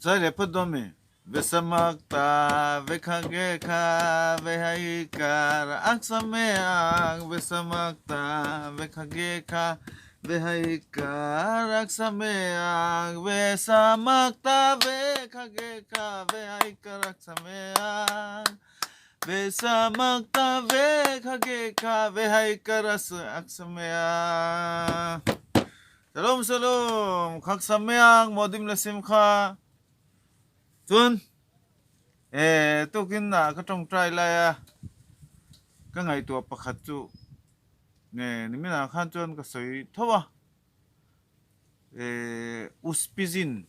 Zai leh phawt dawn mi? Vesamakta vekhagekha vehaikar aksameak Vesamakta vekhagekha vehaikar aksameak Vesamakta vekhagekha vehaikar aksameak Vesamakta vekhagekha vehaikar aksameak Shalom shalom Khak sameak modim le simkha Chuan eh tukin ah ka tawngtai lai a ka ngaihtuah pakhat chu nge niminah khan chuan ka sawi tho a eh Uspizin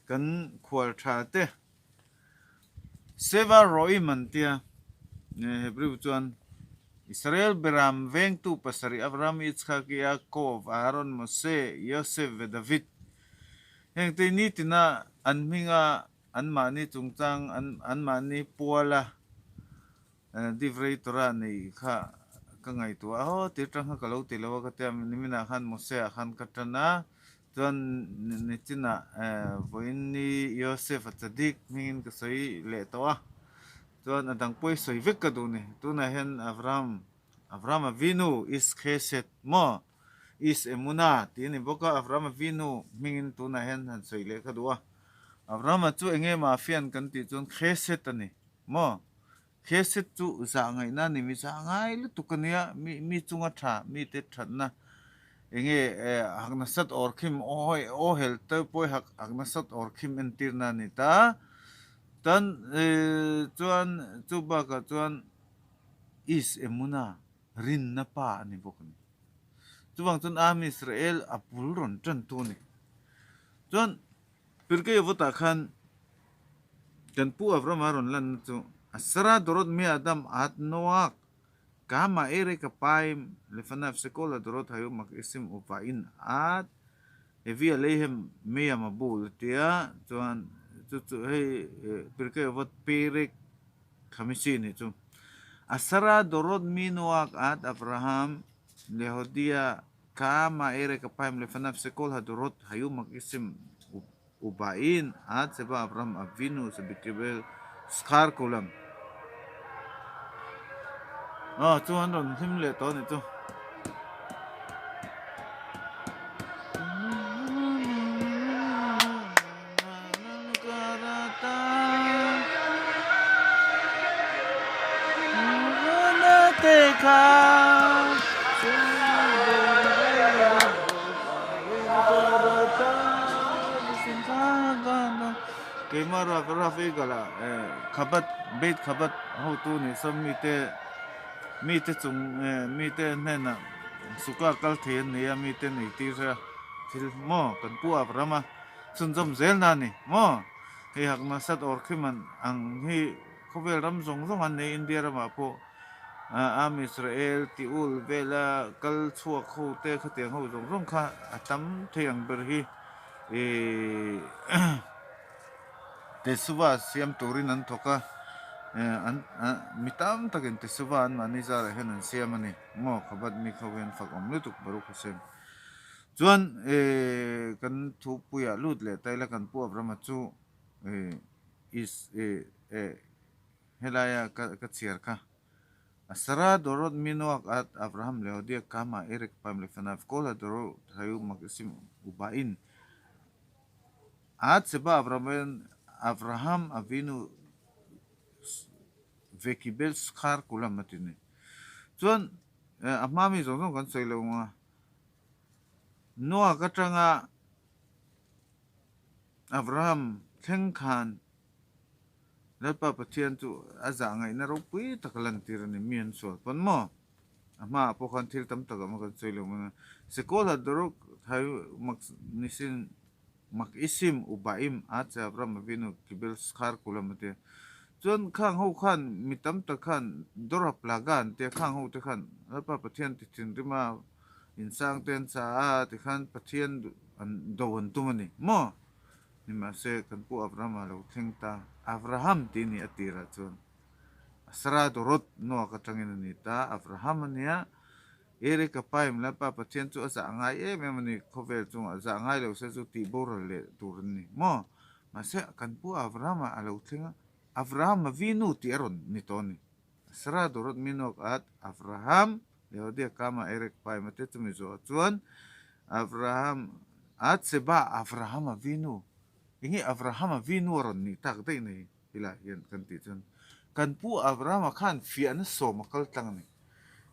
kan khual tha te Seva Roim an tia nge Hebrew chuan Israel beram vengtu pasarih Abraham, Yitzhak, Yaakov, Aaron, Mose, Yosef ve David Hengte nitina an hminga anmahni chungchang anmahni puala divrei tura neih kha ka ngaihtuah a, haw tir tang kha ka lo ti lo a ka tia, niminah khan Mose-ah khan ka tan a, chuan nichinah vawiinni Yosef-a Tzadik hmingin ka sawi leh tawh a, chuan a dang pawh i sawi vek ka duh ni, tunah hian Abraham, Abraham Avinu is Chesed maw? Is Emuna tih a ni bawk a, Avrahama vinu hmingin tunah hian han sawi leh kha duh a. Avrahama chu eng nge mafian kan tih chuan Chesed a ni maw? Chesed chu zah ngaihna a ni, mi zah ngai lutuk a nia, mi mi chunga tha, mite thatna eng nge hak nasat awr khim aw hel te pawh hak hak nasat awr khim entirna a ni ta. Tan chuan chu bakah chuan Is Emuna rinna pa a ni bawk a ni. Chuvang chuan Am Israel a bul rawn tan tu a ni. Chuan Pirkei Avotah khan kan pu Avrama rawn lanna chu Asara Dorot mi Adam at Noak Kama Ere Kapaim Lefanav Sekol Adorot Hayu Mak Isim Uvain at Evi Aleihem Mea Mabul a tia chuan chu chu hei Pirkei Avot Perek Khamisi nih chu Asara Dorot mi Noak at Abraham Lehodia Kama Erek Apaim Lefanav Sekol Hadorot Hayu Makisim Ubain at Seba Abraham Avinu Sebikebel Schar Kolam Aw chu an rawn hlim leh tawh a nih chu. Keimah Rav Rav Eagle ah khabat beit khabat hotu nih sawn mite mite chung mite hnenah suka kal thei an nei a mite nei tir a thil maw kan pu ap ram a. Chhunzawm zel na ni maw? Hei hak nasat awr khi man ang hi khawvel ram zawng zawng an nei India ramah pawh Am Israel ti ul vela kal chhuak ho te khatiang ho zawng zawng kha a tam thei ang ber hi Tesuva siam turin an thawk a an mi tam takin Tesuva an mahni zarah hian an siam a ni maw khabat mi kho hian fak awm lutuk Baruch Hashem. Chuan kan thupuiah lut leh ta ila kan pu Abrahama chu is helaia ka chhiar kha Asara Dorot Minoak at Abraham leh Hodia Kama Erek Paim leh Fanav Kola Dorot Hayu Makisim Ubain at Seba Abraham Abraham Avinu Vekibel Skhar Kulam a ti ni. Chuan a hma mi zawng zawng kan sawi lo ang a. Noak atanga Abraham thleng khan Lalpa Pathian chu a zah ngaihna ropui tak a lantir a ni. Mi an sual pawn maw? A hmaah pawh khan thil tam tak a awm a kan sawi lo mai. Sekawlha Dorok Thai Mak Nisin Mak Isim Ubaim a che Abraham Avinu Kibel Skhar Kulam a ti a. Chuan khang ho khan mi tam tak khan Dora Plaga an tia khang ho te khan Lalpa Pathian ti thinrim a insang te an cha a tikhan Pathian an do an tum a ni maw? Nimahse kan pu Abraham a lo thleng ta. Abraham tih a ni a tirah chuan Sara Dorot Noak atangin a ni ta. Abraham a nia. Ere ka paim Lalpa Pathian chu a zah ngai em em a ni, khawvel chungah zah ngai lo se chu tih boral leh tur an ni maw? Mahse kan pu Avrahama a lo thleng a, Avrahama vinu tih a rawn ni tawh a ni. Sarah Dorot Minok at Avraham Lehodia Kama Erek Paima te chumi zawhah chuan Avraham at Seba Avrahama vinu enge Avrahama vinu a rawn nih tak daih nei tilai hian kan tih chuan kan pu Avrahama khan fiahna sawm a kal tlang a ni.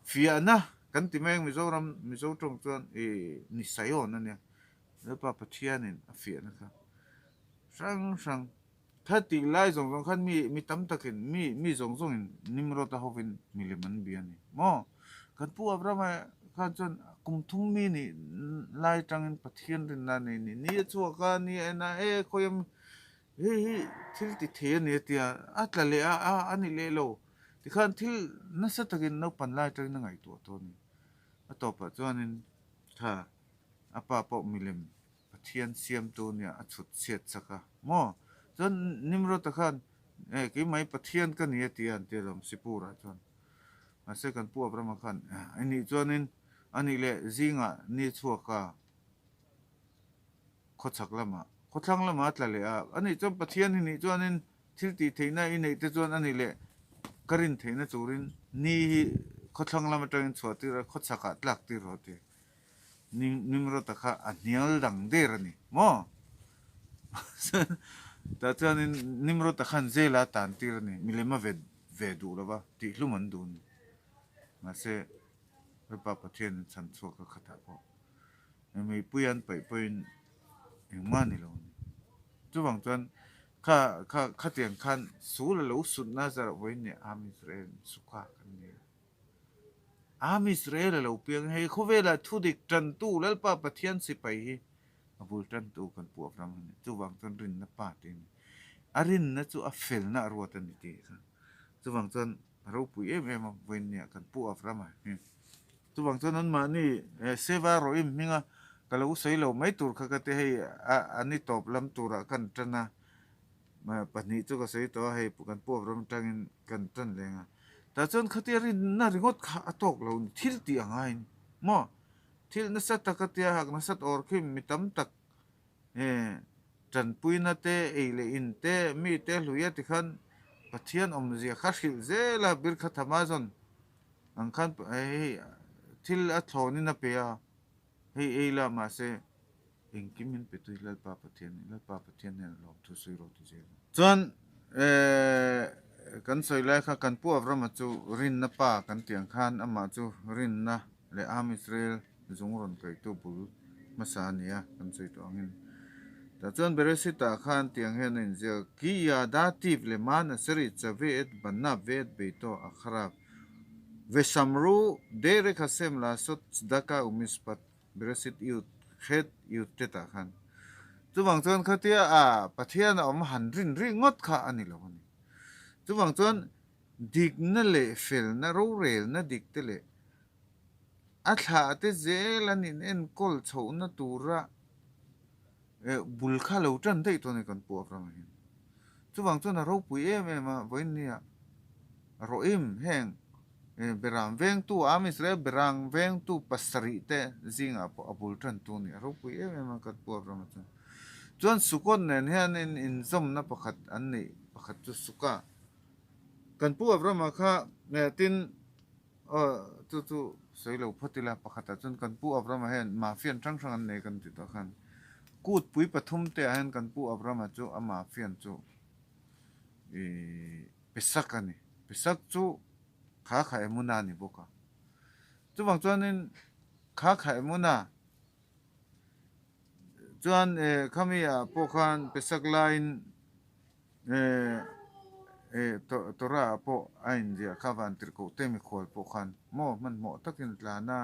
Fiahna kan ti mai ang Mizoram Mizo tawng chuan ih Nisayon a nia Lalpa Pathianin a fiahna kha hrang hrang Kha tih lai zawng zawng khan mi mi tam takin mi mi zawng zawngin Nimrod-a hovin milem an bia a ni maw? Kan pu Abrahama khan chuan kum thum mi nih lai atangin Pathian rinna a nei a ni. Ni a chhuak a, ni a en a, e khawi am hei hi thil ti thei a ni a ti a, a tla leh a, a a ni leh lo. Tikhan thil nasa takin naupan lai atangin a ngaihtuah tawh a ni. A tawpah chuanin kha a pa pawh milem Pathian siamtu nia a chhut chhiat chak a maw? Chuan Nimrod-a khan eh keimah hi Pathian ka ni a ti a an ti alawm Sipur-ah chuan. Mahse kan pu Abraham-a khan eh nih chuanin a nih leh zingah ni chhuak a khawchhak lamah khawthlang lamah a tla leh a, a nih chuan Pathian hi nih chuanin thil tih theihna i neih te chuan a nih leh ka rin theihna turin ni hi khawthlang lam atangin chhuah tir a khawchhakah tlak tir rawh a ti. Nimrod-a kha a hnial dang der a ni maw? Tah chuanin Nimrod-a khan zela a tan tir a ni, milem a ve ve duh lo va, tihhlum an duh a ni. Mahse, Lalpa Pathianin chhan chhuak a khatah pawh mipui an paih pawhin engmah a ni lo a ni. Chuvang chuan kha kha khatiang khan sul a lo sutna zarh vawiin nia Am Israel sukha kan ni a. Am Israel a lo piang hei khawvelah thudik tantu Lalpa Pathian sipai hi a bul tantu kan pu Abraham a ni. Chuvang chuan rinna pa tih a ni. A rinna chu a felna a ruat a ni tih kha. Chuvang chuan a ropui em em a vawiinniah kan pu Abraham a hi. Chuvang chuan anmahni Seva Roim hminga ka lo sawi lo mai tur kha ka ti hei a ni tawp lam turah kan tan a. Pahnih chu ka sawi tawh a, hei kan pu Abraham atangin kan tan leng a. Tah chuan khatia rinna ringawt kha a tawk lo ni, thil tih a ngai ni maw? Thil nasa taka tia hak nasat awr khi mi tam tak tanpuina te, ei leh in te, mi te hluia tikhan Pathian awmzia kha hrilh zel a, Birkhat Amazon ang khan hei thil a thlawnin a pe a, hei ei la mahse Engkim min pe tui Lalpa Pathian nih Lalpa Pathian nen a lawm thu sawi rawh ti zel a. Chuan kan sawi lai kha kan pu Avrama chu rinna pa kan tih ang khan amah chu rinna leh Am Israel zung rawn kaitu bul hmasa a ni a kan sawi tawh angin. Tah chuan Bereshit-ah khan tiang hian a inziak, Ki yada tiv le man aseri chave et banna ve et beito akharav ve shamru derek hashem lasot tzedaka umispat Bereshit Yud Khet Yud te tah khan chuvang chuan khatia a Pathian a awm han rin ri ngawt kha a ni lo a ni. Chuvang chuan dikna leh felna rorelna dik te leh a thlah te zel an in enkawl chhohna tura bul kha lo tan daih tawh a ni kan pu Abraham hian. Chuvang chuan a ropui em em a vawiinnia rawhim heng Beram vengtu Am Israel Berang vengtu pasarih te zingah pawh a bul tan tu a ni. A ropui em em a kan pu Abraham chuan. Chuan Sukot nen hianin inzawmna pakhat an neih pakhat chu Suka. Kan pu Abraham-a kha tin aw chu chu sawi lo phawt ila pakhatah chuan kan pu Abraham-a hian mafian hrang hrang an nei kan ti tawh khan kutpui pathum te ah hian kan pu Abraham-a chu a mafian chu ih Pesak a ni. Pesak chu kha kha Emuna a ni bawk a. Chuvang chuanin kha kha Emuna chuan khami ah pawh khan Pesak laiin Torah ah pawh a inziah kha vantirhkoh te mikhual pawh khan maw hmanhmawh takin tlan a.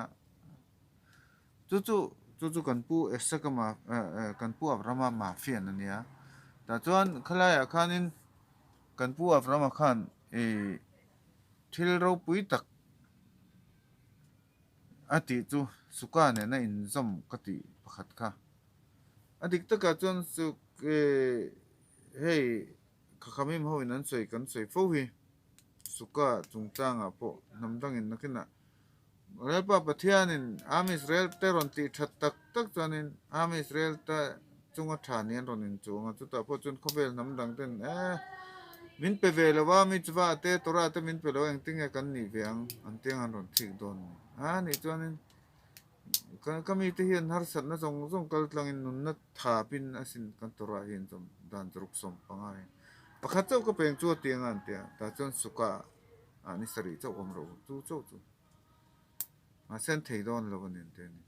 Chu chu chu chu kan pu Esaka ma kan pu Abrahama mafian a nia. Tah chuan khalaiah khanin Kan pu Avrama khan i thil ropui tak a tih chu Suka nena inzawm ka tih pakhat kha. A dik takah chuan Suk hei Khakhamim hoin an sawi kan sawi fo hi Suka chungchangah pawh hnam dangin nakinah Lalpa Pathianin Am Israel te rawn tih that tak tak chuanin Am Israel te. chunga tha nih an rawn inchuang a, chutah pawh chuan khawvel hnam dang ten eh min pe ve lo a, mitzvah te Torah te min pe lo a engtin nge kan nih ve ang an ti ang an rawn thik dawn a ni. A nih chuanin ka ka mite hian harsatna zawng zawng kal tlangin nunna thapin a sin kan Torah hi an zawm dan zaruk 15 hi pakhat chauh ka peng chu a ti ang a an ti a, tah chuan sukkah ah ni sarih chauh awm rawh u chu chauh chu. Mahse an thei dawn lo a ni an ti a ni.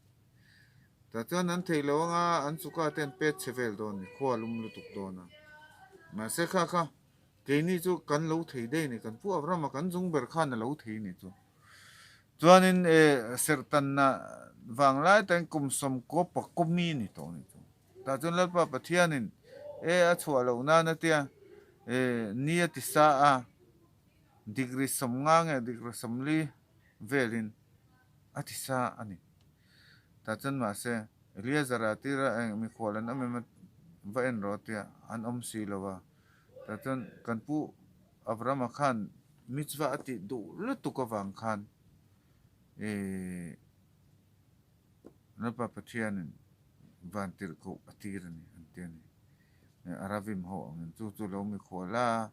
Tah chuan an thei lo anga an chuka te an pet chhe vel dawn a ni, khua lum lutuk dawn a. Mahse kha kha keini chu kan lo thei daih a ni, kan pu Abrahama kan zung ber khan a lo thei a ni chu. Chuanin e serhtanna vang lai takin kum 90 pakaw mi a ni tawh a ni chu. Tah chuan Lalpa Pathianin e a chhuah loh nan a tia e ni a ti sa a, degree 50 nge degree 40 velin a ti sa a ni. Tah chuan mahse, Eleazar-a tira eng mikhual an awm em a va en rawh tia an awm si lo a. Tah chuan kan pu Abrahama khan mitzvah a tih duh lutuk avang khan ih Lalpa Pathianin van tirhkoh a tir a ni an ti a ni. Aravim ho angin chu chu lo mikhual a.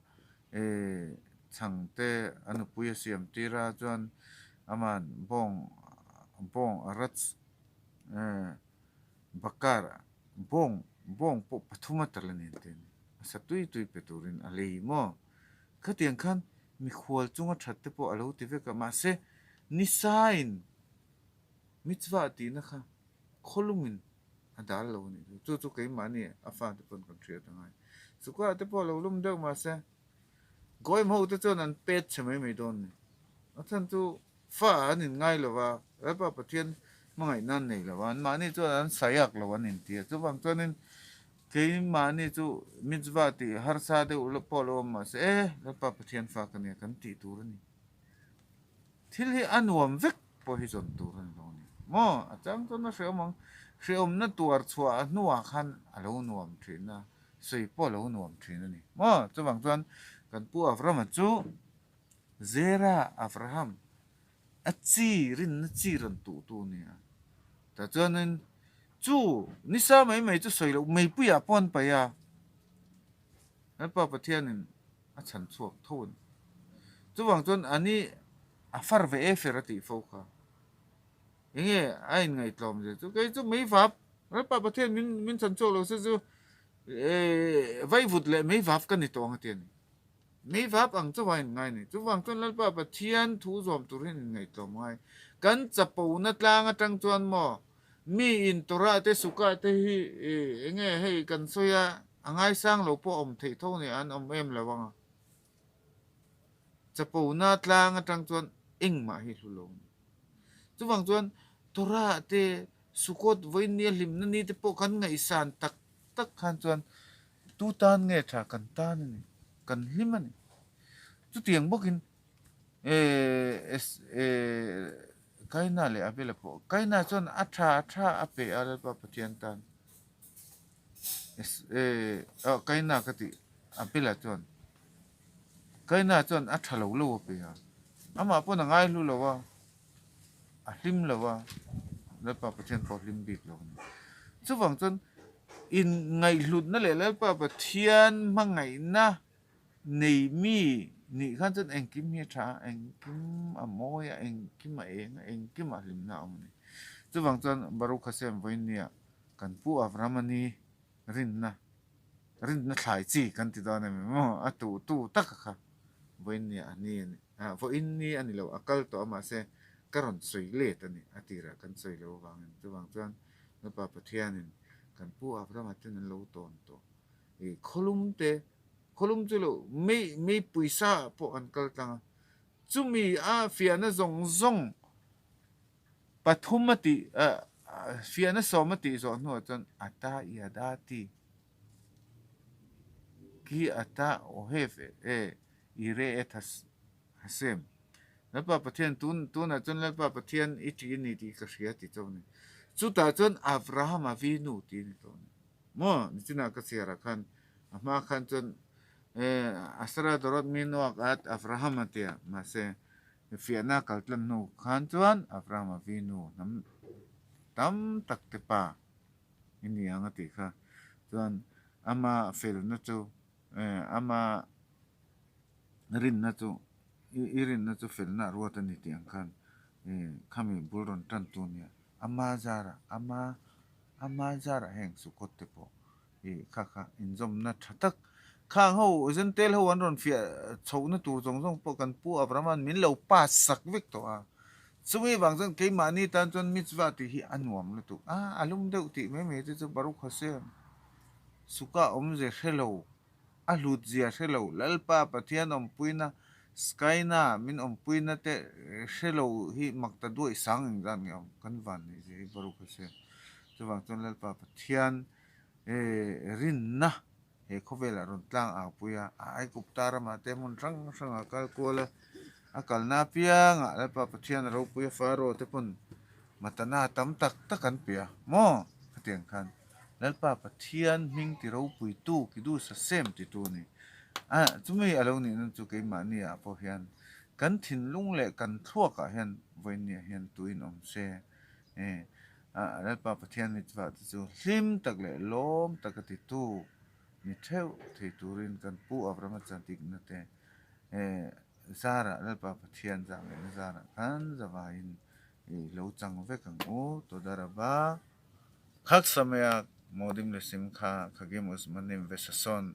E chhangte a nupui a siam tir a chuan aman bawng bawng a rats e bakar bawng bawng pawh pathum a tal a ni an ti a ni a sa tui tui pe turin a lei maw khatiang khan mikhual chunga that te pawh a lo ti vek a mahse nisain mitzvah tihna kha khawlumin a dal lo a nih chu. Chu chu keimahni a fate pawn kan hriat a ngai. Sukah te pawh a lo lum deuh mahse Goim ho te chuan an pet chhe mai mai dawn a ni. A chhan chu fa an in ngai lo va, Lalpa Pathian hmangaihna an nei lo va, anmahni chuan an sayak lo an inti a. Chuvang chuanin keimahni chu mitzvah tih harsa deuh pawh lo awm mahse e Lalpa Pathian fa ka nia kan tih tur a ni. Thil hi a nuam vek pawh hi zawn tur a ni lo a ni maw? A chang chuan a hrehawm ang. Hrehawmna tuar chhuah a hnuah khan a lo nuam thin a, sawi pawh a lo nuam thin a ni maw? Chuvang chuan kan pu Avrama chu Zera Avraham a chi rinna chi rawn tuh tu a ni a. Tah chuanin chu nisa mai mai chu sawi loh meipuiah pawh an paih a. Lalpa Pathianin a chhan chhuak tho a ni. Chuvang chuan a ni a far ve e fer a tih fo kha. Enge a inngaihtlawm zia chu kei chu meivap Lalpa Pathian min min chhan chhuak lo se chu vaivut leh meivap ka ni tawh ang a ti a ni. Meivap ang chauh a inngai a ni. Chuvang chuan Lalpa Pathian thu zawm tur hian inngaihtlawm ngai. Kan chapona tlang atang chuan maw Mi in Torah te Sukkah te hi enge hei kan sawi a, a ngaisang lo pawh awm theih tho nia an awm em lo ang a. Chapona tlang atang chuan engmah hi hlu lo a ni. Chuvang chuan Torah te Sukkot vawinia hlimna ni te pawh kan ngaihsan tak tak khan chuan tu tan nge tha kan tan a ni, kan hlim a ni. Chutiang bawkin Kaina leh Abela pawh Kaina chuan a tha a tha a pe a Lalpa Pathian tan Kaina ka tih Abela chuan Kaina chuan a tha lo lo a pe a amah pawn a ngai hlu lo a a hlim lo a Lalpa Pathian pawh a hlim bik lo a ni chuvang chuan inngaihhlutna leh Lalpa Pathian hmangaihna Nei mi nih khan chuan engkim hi a tha a, engkim a mawi a, engkim a eng a, engkim a hlimna a awm a ni. Chuvang chuan Baruch Hashem vawinia kan pu Avraham ni rinna, rinna thlai chi kan ti dawn em maw, a tu tu taka kha vawinia a ni a ni, vawiin ni a ni lo, a kal tawh a mahse ka rawn sawi let a ni, a tirah kan sawi lo avangin. Chuvang chuan Lalpa Pathianin kan pu Avrahama ten an lo tawn tawh i khawlum te, Khawlum chu lo mei mei puisa pawh an kal tlang a, chumi a fiahna zawng zawng pathum a tih fiahna 10 a tih zawh hnuah chuan ata iadati ki ata ohev e ire et hasem Lalpa Pathian tun tunah chuan Lalpa Pathian i ṭih a ni tih ka hria ti chauh a ni. Chutah chuan Abrahama vinu tih a ni tawh a ni. Maw nichinah ka chhiarah khan a hma khan chuan Asara Dorot Minoak at Avraham a tia mahse fiahna kal tlan hnu khan chuan Avraham Avinu hnam tam tak te pa i ni ang a tih kha. Chuan ama felna chu ama rinna chu i rinna chu felna a ruat a ni tih ang khan khami bul rawn tan tu nia ama zarah ama ama zarah heng Sukkot te pawh ih kha kha inzawmna tha tak khang ho Zentel ho an rawn fiah chhohna tur zawng zawng pawh kan pu Abraham-a'n min lo pass sak vek tawh a, chumi vang chuan keimahni tan chuan mitzvah tih hi a nuam lutuk a, a lum deuh tih mai mai te chu Baruch Hashem suka awmze hre lo a hlut zia hre lo Lalpa Pathian awmpuina Skyna min awmpuina te hre lo hi mak ta duaih sang engzat nge awm kan van neih zia hi Baruch Hashem chuvang chuan Lalpa Pathian rinna he khawvelah rawn tlang au pui a, a Aigupta ramah te hmun hrang hrangah kal kual a, a kalna apiangah Lalpa Pathian a ropui a, Pharaoh te pawn matana tam tak tak an pe a maw? Khatiang khan Lalpa Pathian hming ti ropui tu Kidus Hashem ti tu a ni. A chumi a lo nih nan chu keimahni ah pawh hian kan thinlung leh kan thluakah hian vawiinniah hian tuin awm se A Lalpa Pathian mitzvah te chu hlim tak leh lawm taka titu ni theuh thei turin kan pu Abrahama chantikna te zarah Lalpa Pathian zah ngaihna zarah khan zavaiin i lo chang vek ang u. Toda Rabba. Khak Sameach, Modim le Simcha, Khagim Uzmanim Vesason.